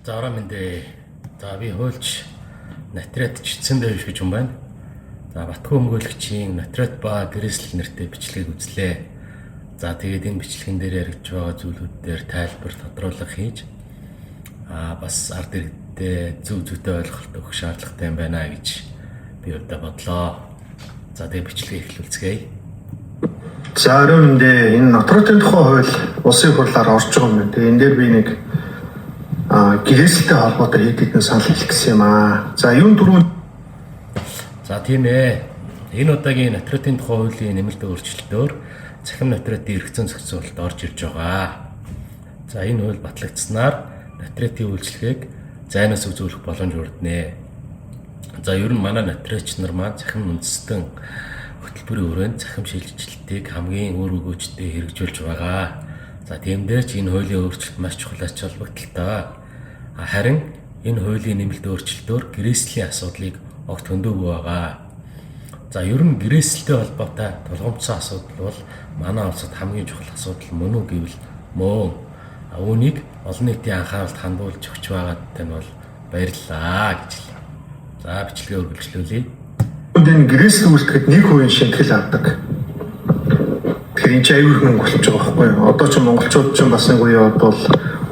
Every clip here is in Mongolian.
За орой мэндэ. За би хуульч нотариат Чичсэн дэвш гэж юм байна. За Батгүй өмгөөлөгчийн нотариат ба гэрээсэл нэртэй бичлэгийг үзлээ. За тэгээд энэ бичлэгэн дээр яригдж байгаа зүйлүүд дээр тайлбар тодруулга хийж бас ард иргэдтэй зөв зүйтэй ойлголт өгөх шаардлагатай юм байна гэж би өөртөө бодлоо. За тэгээд бичлэгийг эхлүүлцгээе. За орой мэндэ, энэ нотариатын тухай хууль улсын хурлаар орж байгаа юм байна. Тэгээ энэ дээр би нэг гэрээсэлтэй холбоотой хэд хэдэн санал хэлэх гэсэн юм аа. За юун түрүүн За тийм ээ. Энэ удаагийн нотариатын тухай хуулийн нэмэлт өөрчлөлтөөр цахим нотариатын эрх зүйн зохицуулалт орж ирж байгаа. За энэ хууль батлагдсанаар нотариатын үйлчилгээг зайнаас үзүүлэх боломж бүрднэ. За ер нь манай нотариач нар маань цахим үндэстэн хөтөлбөрийн өрөөнд цахим шилжилтийг хамгийн үр өгөөжтэй хэрэгжүүлж байгаа. За тиймдээ ч энэ хуулийн өөрчлөлт маш чухал ач холбогдолтой. Харин энэ хуулийн нэмэлт өөрчлөлтөөр гэрээслийн асуудлыг огт хөндөөгүй байгаа. За ер нь гэрээсэлтэй холбоотой тулгамдсан асуудал бол манай улсад хамгийн чухал асуудал мөн үү гэвэл мөн. Үүнийг олон нийтийн анхааралд хандуулж өгч байгаад тань бол баярлалаа гэж хэлье. За бичлэгээ үргэлжлүүлье. Энэ гэрээсэл үйлдэхэд 1% шинтгэл авдаг. Тэгэхээр энэ чинь аюул их мөнгө болчих жоох байхгүй юу? Одоо ч монголчууд ч бас нэг үе бол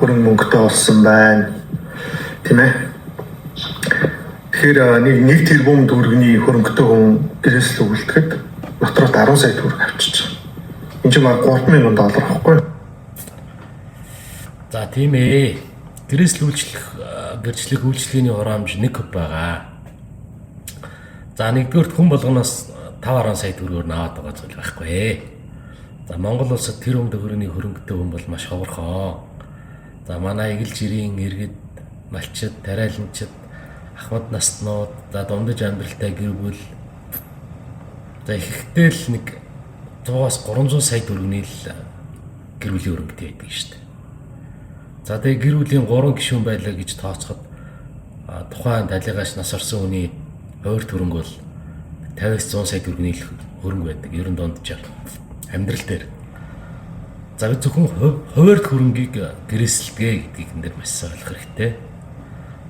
хөрөнгө мөнгөтэй болсон байна. Тийм ээ. Тэгэхээр нэг нэг тэрбум төгрөгийн хөрөнгөтэй хүн гэрээсэл үйлдэхэд нотариат 10 сая төгрөг авчиж байгаа. Энэ чинь баг 3000 доллар байхгүй юу? За тийм ээ. Гэрээсэл үйлчлэх гэрчлэх үйлчилгээний хураамж 1% байгаа. За нэгдүгээрт хүн болгоноос 5.1 сая төгрөгөөр наваад байгаа зүйл байхгүй. За Монгол улсад тэр өмнө төгрөгийн хөрөнгөтэй хүн бол маш ховорхоо. За манай эгэл жирийн иргэд, малчид, тариаланчид, ахмад наснууд, за дундаж амьдралтай гэр бүл за ихэнхдээ л нэг 100-аас 300 сая төгрөгийн л гэр бүлийн хөрөнгөтэй байдаг шүү дээ. За тэгээ гэр бүлийн 3 гишүүн байлаа гэж тооцоход тухайн талигаач нас орсон хүний хувирт хөрөнгө бол 50-аас 100 сая төгрөгийн л хөрөнгө байдаг. Ер нь дунджаар амьдрал дээр. За би зөвхөн хувирт хөрөнгийг гэрээсэлдэг гэдгийг энэ дээр маш сайн ойлгох хэрэгтэй.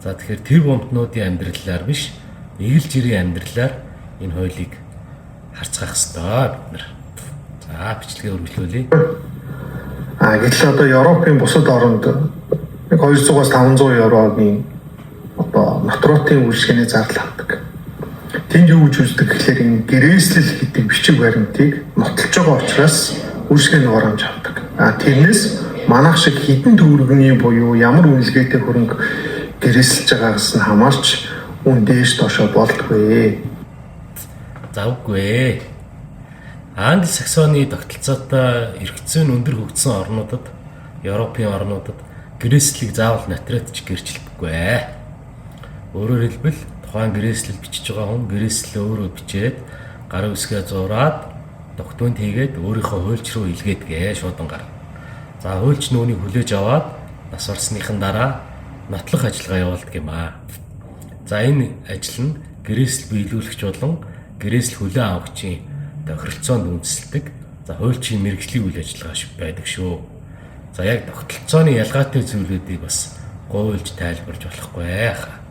За тэгэхээр тэр бомтнуудын амьдралаар биш, эгэл жирийн амьдралаар энэ хуулийг харцгаах ёстой бид нар. За бичлэгээ үргэлжлүүлье. Гэтэл одоо Европын бусад оронд нэг 200-аас 500 еврогийн одоо нотариатын үйлчилгээний зардал авдаг. Тэнд юу гэж үздэг гэхлээр энэ гэрээслэл гэдэг бичиг баримтыг нотолж байгаа учраас үйлчилгээний хураамж авдаг. Тэрнээс манайх шиг хэдэн төгрөгийн буюу ямар үнэлгээтэй хөрөнгө гэрээсэлж байгаагаас нь хамаарч үн дээш доошоо болдгүй. За үгүй ээ. Англи Саксоны тогтолцоотой эрх зүйн өндөр хөгжсөн орнуудад, Европын орнуудад гэрээслэлийг заавал нотариат ч гэрчилдэггүй. Өөрөөр хэлбэл тухайн гэрээслэл бичиж байгаа хүн гэрээслэлээ өөрөө бичээд гарын үсгээ зураад документ хийгээд өөрийнхөө хуульч руу илгээдэг шуудангаар. За хуульч нь үүнийг хүлээж аваад нас барсныхан дараа нотлох ажиллагаа явуулдаг юм аа. За энэ ажил нь гэрээсэл биелүүлэгч болон гэрээсэл хүлээн авагчийн тохиролцоонд үндэслэдэг. За хуульчийн мэргэжлийн үйл ажиллагаа байдаг шүү. За яг тогтолцооны ялгаатай зүйлүүдийг бас гуйлж тайлбарж болохгүй хаа.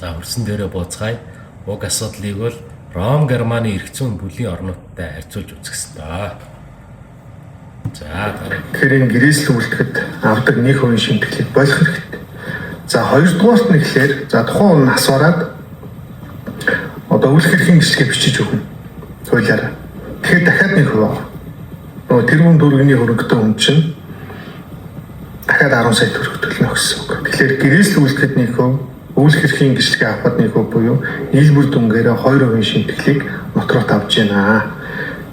За хөрсөн дээрээ бууцгаая. Уг асуудлыг бол Ром Германы эрх зүйн бүлийн орнуудтай харьцуулж үзэх ёстой. За дараа. Тэгэхээр энэ гэрээсэл үйлдэхэд авдаг 1% шимтгэлийг болох хэрэгтэй. За хоёрдугаарт нь гэхлээр за тухайн хүн нас бараад одоо өвлөх эрхийн гэрчлэгээ бичиж өгнө хуулиараа. Тэгэхээр дахиад 1% байгаа. Нөгөө тэрбум төгрөгийн хөрөнгөтэй хүн чинь дахиад 10 сая төгрөг төлнө гэсэн үг. Тэгэхээр гэрээсэл үйлдэхэд 1%, өвлөх эрхийн гэрчлэгээ авахад 1% буюу нийлбэр дүнгээрээ 2% шимтгэлийг нотариат авч байна.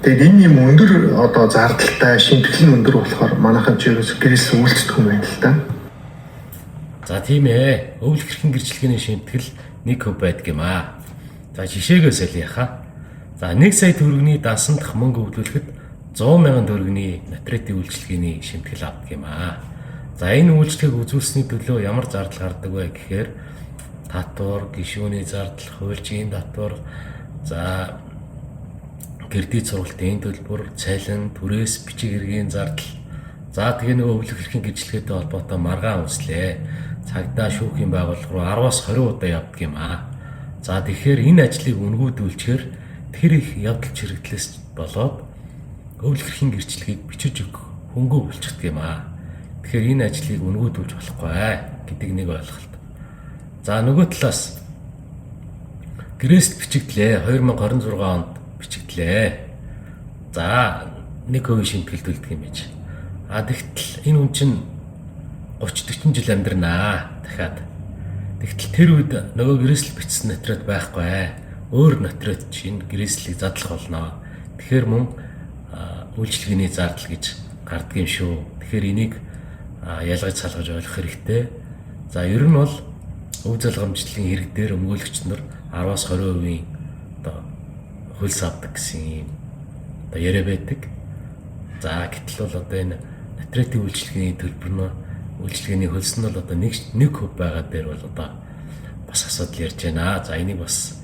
Тэгээд энэ юм өндөр одоо зардалтай шимтгэл нь өндөр болохоор манайхан ч ерөөсөө гэрээсэл үйлддэг юм байна л да. За тийм ээ. Өвлөх эрхийн гэрчлэгээний шимтгэл 1% байдаг юм аа. За жишээгөө солиё хаа. За 1 сая төгрөгийн дансандах мөнгө өвлүүлэхэд 100 мянган төгрөгийн нотариатын үйлчилгээний шимтгэл авдаг юм аа. За энэ үйлчлэгийг үзүүлсэний төлөө ямар зардал гардаг вэ гэхээр татвар, гишүүний зардал, хуульчийн татвар, за кредит сургалтын төлбөр, цалин, түрээс, бичиг хэргийн зардал. За тэгээ нөгөө өвлөх эрхийн гэрчлэгээтэй холбоотой маргаан үүслээ. Цагдаа шүүхийн байгууллага руу 10-аас 20 удаа явдаг юм аа. За тэгэхээр энэ ажлыг үнгүүдүүлчихээр тэр их явдал чирэгдлээс болоод өвлөх эрхийн гэрчлэгийг бичиж өгөх хөнгөө болчихдөг юм аа. Тэгэхээр энэ ажлыг үнгүүдүүлж болохгүй гэдэг нэг ойлголт. За нөгөө талаас гэрээсэл бичигдлээ. 2026 онд бичигдлээ. За 1% шимтгэл төлдөг юм байж. А тэгтэл энэ хүн чинь 30 40 жил амьдрнаа дахиад. Тэгтэл тэр үед нөгөө гэрээсэл бичсэн нотроод байхгүй. Өөр нотроод чинь гэрээслийг задлах болно. Тэгэхээр мөн үйлчилгээний зардал гэж гардаг юм шүү. Тэгэхээр энийг ялгаж салгаж ойлгох хэрэгтэй. За ер нь бол өв залгамжлалын хэрэг дээр өмгөөлөгч нар 10-аас 20% одоо хөлс авдаг гэсэн юм одоо яриа байдаг. За гэтэл бол одоо энэ нотариатын үйлчилгээний төлбөр нь үйлчилгээний хөлс нь бол одоо 1% байгаа дээр бол одоо бас асуудал ярьж байна. За энийг бас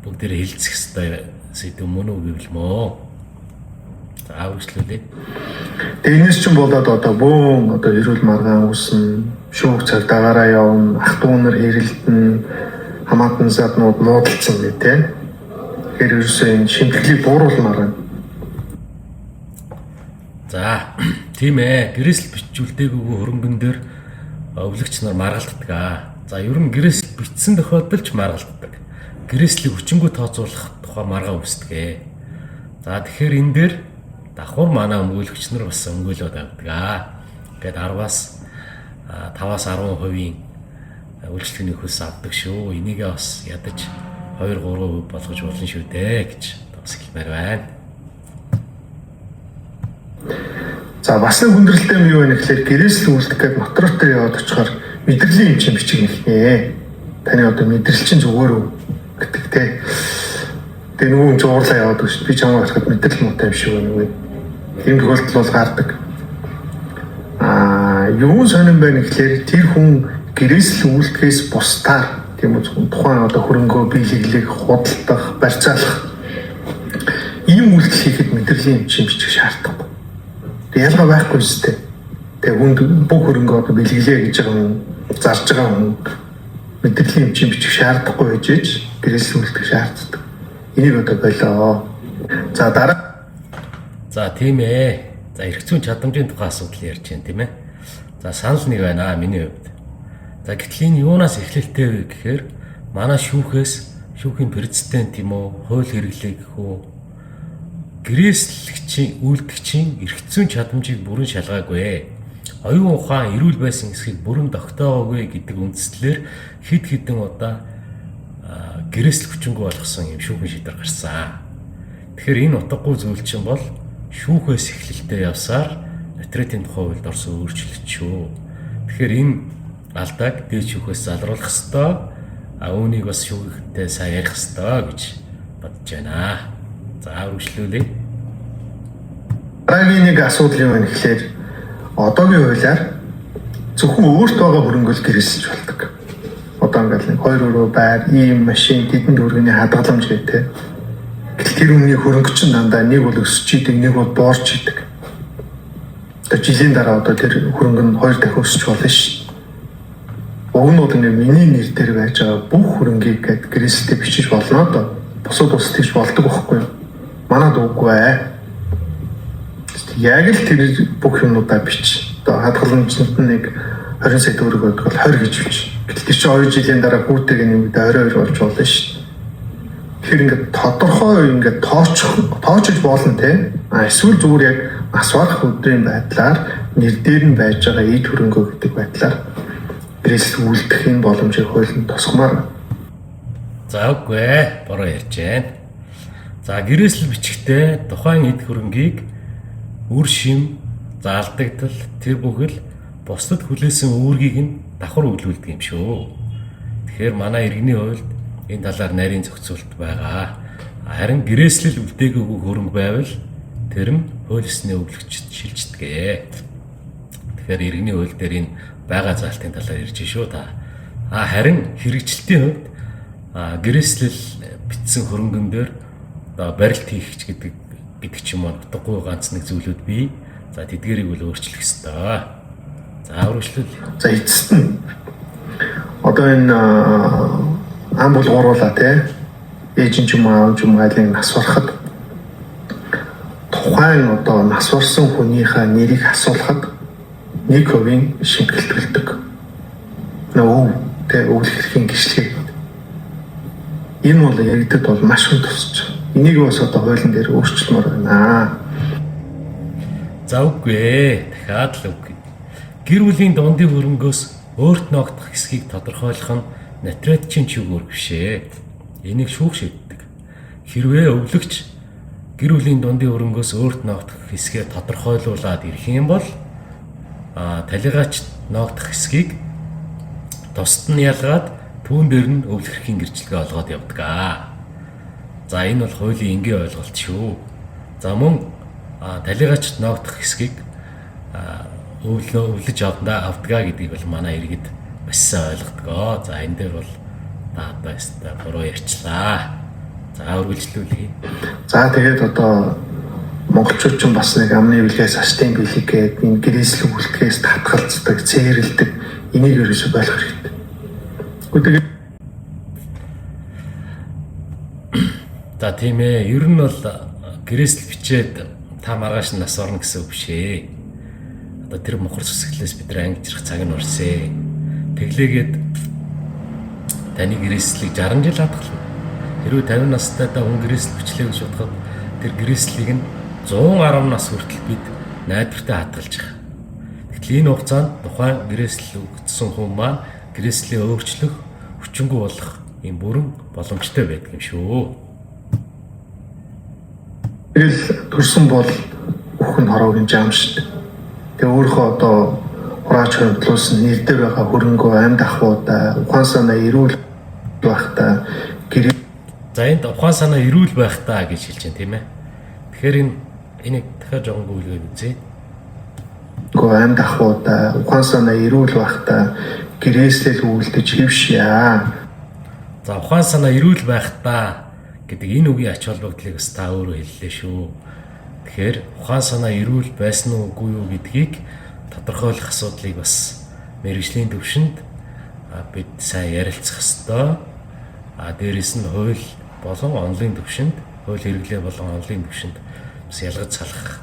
бүгдээрээ хэлцэх ёстой сэдэв мөн үү гэвэл мөө. За үргэлжлүүлье. Тэгээ энэс чинь болоод одоо бөөн одоо эрүүл маргаан үүснэ, шүүх цагдаагаараа явна, ах дүү нар хэрэлдэнэ, хамаатан саднууд нуудалцсан гэх тээ. Тэгэхээр ерөөсөө энэ шимтгэлийг бууруулмаар байна. За тийм ээ. Гэрээсэл бичүүлдэггүй хөрөнгөн дээр өвлөгч нар маргалддаг аа. За ер нь гэрээсэл бичсэн тохиолдолд ч маргалддаг. Гэрээслийг хүчингү тооцоолох тухай маргаан үүсдэг ээ. За тэгэхээр энэ дээр давхар манай өмгөөлөгч нар бас өмгөөлөд авдаг аа. Ингээд 10-аас 5-аас 10% үйлчлэгийн хөлс авдаг шүү. Энийгээ бас ядаж 2 3% болгож болно шүү дээ гэж бас хэлмээр байна. За бас нэг хүндрэлтэй юм юу вэ гэхээр гэрээсэл үлдэх гээд мотортой яваад очихоор мэдрэлийн юм чинь бичиг нэхнэ. Таны одоо мэдрэл чинь зүгээр үү гэдэг те. Тэгээ нөгөө хүн чинь уурлаа яваад өгч би чамайг харахад мэдрэл муутай юм шиг байна үгүй. Тийм тохиолдол бол гардаг. Аа юун сонирн байна гэхээр тэр хүн гэрээсэл үлдэхээс бусдаар тийм үү зөвхөн тухайн одоо хөрөнгөө биелэглэх, худалдах, барьцаалах ийм үйлдэл хийхэд мэдрэлийн юм чинь бичих шаардлагатай. Ялгаа байхгүй шүү дээ. Тэгээ хүнд бүх хөрөнгө одоо бэлгэлээ гэж байгаа хүн, зарж байгаа хүн мэдрэлийн юм чинь бичих шаардлагагүй байж ээж гэрээсэл үлдэх шаарддаг. Энийг одоо болоо. За дараа. За тийм ээ. За эрх зүйн чадамжийн тухай асуудал ярьж байна тийм ээ. За санал нэг байна миний хувьд. За гэтэл энэ юунаас эхлэлтэй вэ гэхээр манай шүүхээс шүүхийн президент юм уу, хууль хэрэглээ гэх үү гэрээслэгчийн үйлдэгчийн эрх зүйн чадамжийг бүрэн шалгаагүй. Оюун ухаан эрүүл байсан эсхийг бүрэн тогтоогоогүй гэдэг үндслээр хэд хэдэн удаа гэрээсэл хүчингү болгосон юм шүүхэн шийдвэр гарсан. Тэгэхээр энэ утгагүй зүйл чинь бол шүүхээс эхлэлтэй явсаар нотариатын тухай хуульд орсон өөрчлөлт шүү. Тэгэхээр энэ алдааг дээд шүүхээс залруулах ёстой. А үүнийг бас шүүхтэй сайн ярих ёстой гэж бодож байна. За үргэлжлүүлье. Дараагийн нэг асуудал юм байна гэхээр одоогийн хуулиар зөвхөн өөрт байгаа хөрөнгө л гэрээсэлж болдог. Одоо ингээл нэг 2 өрөө байр, ийм машин, тэдэн төгрөгийн хадгаламж гэх тээ. Гэтэл тэр өмнөний хөрөнгө чинь дандаа нэг бол өсөж идэг, нэг бол боорч идэг. Одоо жилийн дараа одоо тэр хөрөнгө нь 2 дахин өсөж болно ш. Уг нь бол ингээ миний нэр дээр байж байгаа бүх хөрөнгийг гээд гэрээсэлтэй бичиж болно доо. Бусад улс тэгж болдог байхгүй юу? Манад үгүй ээ. Яг л тэр бүх юмнуудаа бич. Одоо хадгаламжинд нь нэг 20 сая төгрөг байдаг бол 20 гэж бич. Гэтэл тэр чинь 2 жилийн дараа хүүтэйг нэмэгдээ 22 болж болно шүү. Тэгэхээр ингээд тодорхой ингээд тоочж болно те. А эсвэл зүгээр яг асуурах өдрийн байдлаар нэр дээр нь байж байгаа эд хөрөнгөө гэдэг байдлаар гэрээсэл үлдэх энэ боломжийг хууль нь тусгамаар. За үгүй ээ, бороо ярьж байна. За гэрээсэл бичгтээ тухайн эд хөрөнгийг үр шим, заалдагдал тэр бүхэл бусдад хүлээсэн үүргийг нь давхар өглүүлдэг юм шүү. Тэгэхээр манай иргэний хуульд энэ талаар нарийн зохицуулалт байгаа. Харин гэрээслэл үлдээгүйг хөрөнгө байвал тэр нь хууль ёсны өвлөгчд шилждэг. Тэгэхээр иргэний хууль дээр энэ байгаа заалтын талаар ярьж шүү та. А харин хэрэгжилтийн хувьд гэрээслэл бичсэн хөрөнгөн дээр одоо барилт хийх гэдэг ч юм уу утгагүй ганц нэг зүйлүүд бий. За тэдгэрийг бол өөрчлөх ёстой. За үргэлжлүүл. За эцэст нь одоо энэ ам бол гуруулаа тий ээж нь ч юм уу аав ч юм уу айлын нас барахад тухайн одоо нас барсан хүнийхээ нэрийг асуулахад 1% шимтгэлт төлдөг. Нөө тий өвлөх эрхийн гişлэг. Энэ бол иргэдэд бол маш хүн тусч. Энийг бас одоо хуулийн дээр өөрчлөмөр байна. За үгүй ээ. Дахиад л үгүй. Гэр бүлийн дундын хөрөнгөөс өөрт ногдох хэсгийг тодорхойлох нь нотариатчийн чиг үүрэг биш ээ. Энийг шүүх шийддэг. Хэрвээ өвлөгч гэр бүлийн дундын хөрөнгөөс өөрт ногдох хэсгээ тодорхойлуулад ирэх юм бол талигаач ногдох хэсгийг тусад нь ялгаад түүн дээр нь өвлөх эрхийн гэрчлэгээ олгоод явдаг. За энэ бол хуулийн энгийн ойлголт шүү. За мөн талигаач ногдох хэсгийг өвлөж авдгаа гэдгийг бол манай иргэд маш сайн ойлгодог. За энэ дээр бол та одоо өстой буруу ярьчлаа. За үргэлжлүүлье. За тэгээд одоо монголчууд ч бас нэг амны бэлгээс астын бэлэг гэдэг энэ гэрээслэг үлдэхээс татгалздаг, цээрэлдэг энийг ерөөсөй болох хэрэгтэй. Тэгээд за тийм ээ. Ер нь бол гэрээсэл бичээд та маргааш нь нас орно гэсэн үг биш ээ. Одоо тэр мухар сүсгэлээс бид нар ангижрах цаг нь урсээ. Тэглээгээд таны гэрээслийг 60 жил хадгална. Хэрвээ 50 настай та хүн гэрээсэл бичлээ гэж бодоход тэр гэрээслийг нь 110 нас хүртэл бид найдвартай хадгалж байгаа. Гэтэл энэ хугацаанд тухайн гэрээсэл өгсөн хүн маань гэрээслээ өөрчлөх, хүчингү болох юм бүрэн боломжтой байдаг юм шүү. Тэгэл төрсөн бол үхэн хороогийн жам шүү дээ. Тэгээ өөрийнхөө одоо хурааж хөндлөөсөн нэр дээр байгаа хөрөнгөө амьд ахуйдаа ухаан санаа эрүүл байхдаа гэрээ. За энд ухаан санаа эрүүл байхдаа гэж хэлж байна тийм ээ. Тэгэхээр энийг дахиад жоохон гүйлгээд үзье. Амьд ахуйдаа ухаан санаа эрүүл байхдаа гэрээслэл үйлдэж хэвшээ. За ухаан санаа эрүүл байхдаа гэдэг энэ үгийн ач холбогдлыг бас та өөрөө хэллээ шүү. Тэгэхээр ухаан санаа эрүүл байсан уу үгүй юу гэдгийг тодорхойлох асуудлыг бас мэргэжлийн төвшөнд бид сайн ярилцах ёстой. Дээрээс нь хууль болон онлын төвшөнд, хууль хэрэглээ болон онлын төвшөнд бас ялгаж салах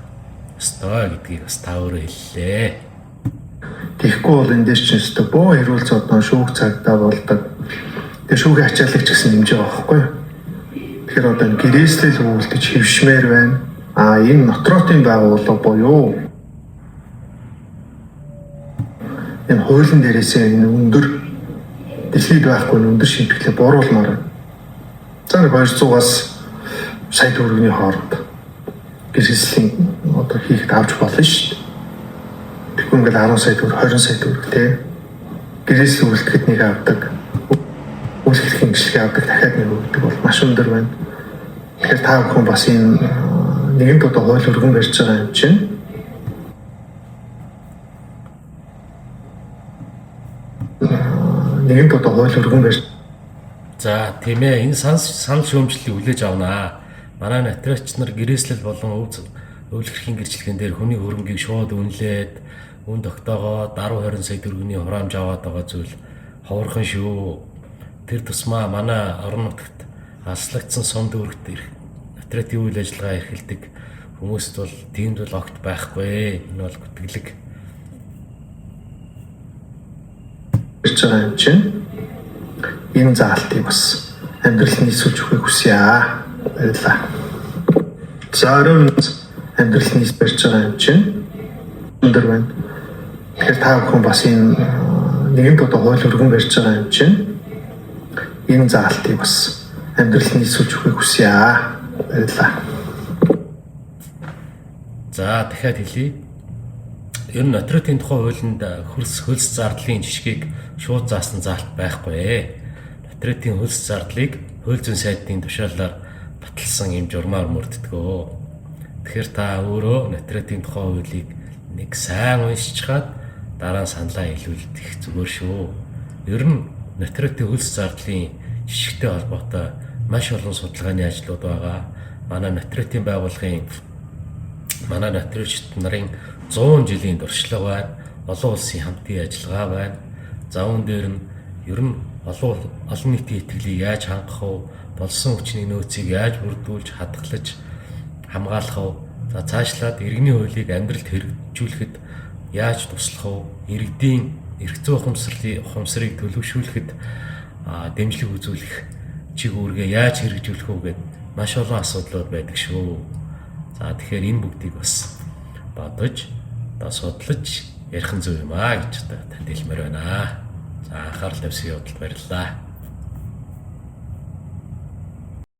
ёстой гэдгийг бас та өөрөө хэллээ. Тэгэхгүй бол энэ дээр чинь өстө бөө хэрүүл зодон шүүх цагдаа болдог. Тэгээ шүүхийн ачааллыг ч гэсэн нэмж байгаа байхгүй юу? Тэгэхээр одоо энэ гэрээслэл үйлдэж хэвшмээр байна. А энэ нотротын байгууллага буюу энэ хуулийн дээрээсээ энэ өндөр дэлхийд байхгүй өндөр шимтгэлээ бууруулмаар байна. За нэг 200-аас сая төгрөгийн хооронд гэрээслийн одоо хийхэд авч болно шүү дээ. Тэгэхгүй ингээл 10 сая төгрөг, 20 сая төгрөг тий. Гэрээсэл үйлдэхэд нэг авдаг. Үйлдэх эрхийн гişлэгээ авдаг, дахиад нэг өгдөг бол маш өндөр байна. Тэгэхээр та бүхэн бас энэ нэгэнт одоо хууль өргөн барьж байгаа юм чинь нэгэнт одоо хууль өргөн барьж. За тийм ээ, энэ санал шүүмжлэлийг хүлээж авнаа. Манай нотариач нар гэрээслэл болон өвлөх эрхийн гэрчлэгэн дээр хүний хөрөнгийг шууд үнэлээд үн тогтоогоод 10 20 сая төгрөгийн хураамж аваад байгаа зүйл ховорхон шүү. Тэр тусмаа манай орон нутагт алслагдсан сум дүүрэгт нотариатын үйл ажиллагаа эрхэлдэг хүмүүст бол тийм зүйл огт байхгүй. Энэ бол гүтгэлэг. Ирж байгаа юм чинь энэ заалтыг бас амьдрал нийцүүлж өгөхийг хүсье. Баярлалаа. За оройн амьдрал нийц барьж байгаа юм чинь өндөр байна. Тэгэхээр та бүхэн бас энэ нэгэнт одоо хууль өргөн барьж байгаа юм чинь энэ заалтыг бас амьдрал нийцүүлж өгөхийг хүсье. Баярлалаа. За дахиад хэлье. Ер нь нотариатын тухай хуулинд хөлс зардлын жишгийг шууд заасан заалт байхгүй. Нотариатын хөлс зардлыг хууль зүйн сайдын тушаалаар баталсан юм журмаар мөрддөг. Тэгэхээр та өөрөө нотариатын тухай хуулийг нэг сайн уншичхаад дараа нь саналаа хэлүүлэх зүгээр шүү. Ер нь нотариатын хөлс зардлын жишгтэй холбоотой маш олон судалгааны ажлууд байгаа. Манай нотариатын байгууллагын манай нотариучид нарын 100 жилийн туршлага байна. Олон улсын хамтын ажиллагаа байна. За үүн дээр нь ер нь олон нийтийн итгэлийг яаж хангах вэ? Болсон хүчний нөөцийг яаж бүрдүүлж, хадгалж, хамгаалах вэ? За цаашлаад иргэний хуулийг амьдралд хэрэгжүүлэхэд яаж туслах вэ? Иргэдийн эрх зүйн ухамсарыг төлөвшүүлэхэд дэмжлэг үзүүлэх чиг үүргээ яаж хэрэгжүүлэх үү гэд маш олон асуудлууд байдаг шүү. За тэгэхээр энэ бүгдийг бас бодож, одоо судлаж ярих нь зөв юм аа гэж одоо танд хэлмээр байна. За анхаарал тавьсан явдалд баярлалаа.